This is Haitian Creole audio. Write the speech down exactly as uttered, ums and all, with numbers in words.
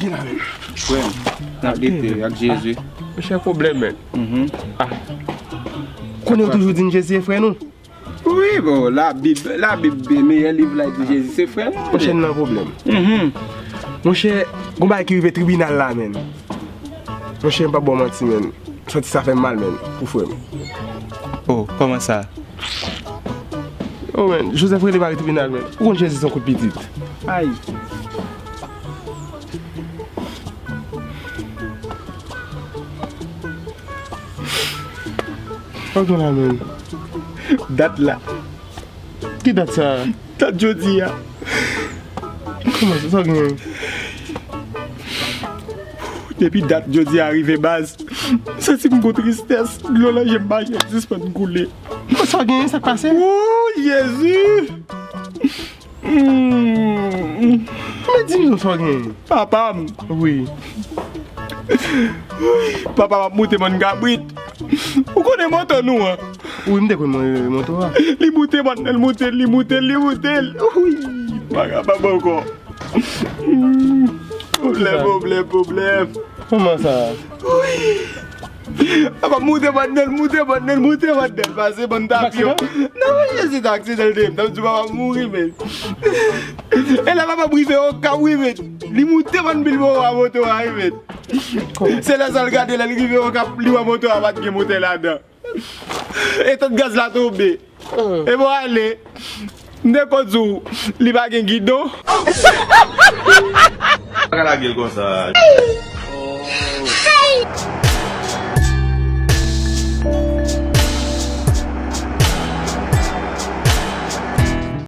Frè m, n ap lite ak Jezi. Monchè, pwoblèm, men. Mhm. Ah. Konnen yo toujou di n Jezi e frè nou. Wi, bon, Labib, Labib, meyè liv la, di Jezi se frè nou. Monchè, n nan pwoblèm. Mhm. Monchè, gon bagay ki rive tribinal la, men. Monchè, m p ap ba w manti, men. Santi sa fè m mal, men, pou frè m. Oh, kòman sa? Oh, men, Joseph rele m al tribinal, men. Ou konn Jezi se yon kout pitit. Ay. Sa w gen la, men? Dat la. Ki dat sa? Dat jodi a. Kòman sa, sa w gen? Depi dat jodi a rive, baz, m santi m gon tristès, dlo nan je m pa janm sispann koule. Sa w gen, sa k pase? Wou, Jezi! Hmm. Men di m non, sa w gen? Papa m. Wi. Papa m ap moute bann kabrit. Ou konnen moto nou an? Wi, m te konn mwen moto a. Li moute bann nan, li moute, li moute, li moute. Wi, m pa kapab ankò. Hmm. Pwoblèm, pwoblèm, pwoblèm. Kòman sa? Wi. Papa m moute bann nan, moute bann nan, moute bann nan, pase bann tapyon. Non, men Jezi, ta aksidan l te ye, m t ap di papa m mouri, men. E la papa m rive Okap, wi, men. Li moute bann Bilbao a moto a, wi, men. Se lè sa l gade, lè l rive Okap, li wè moto a pa t gen motè ladan. E tant gaz la tonbe. E bon, ale. M te konn di w, li pa gen gidon. Pa ka lage l konsa.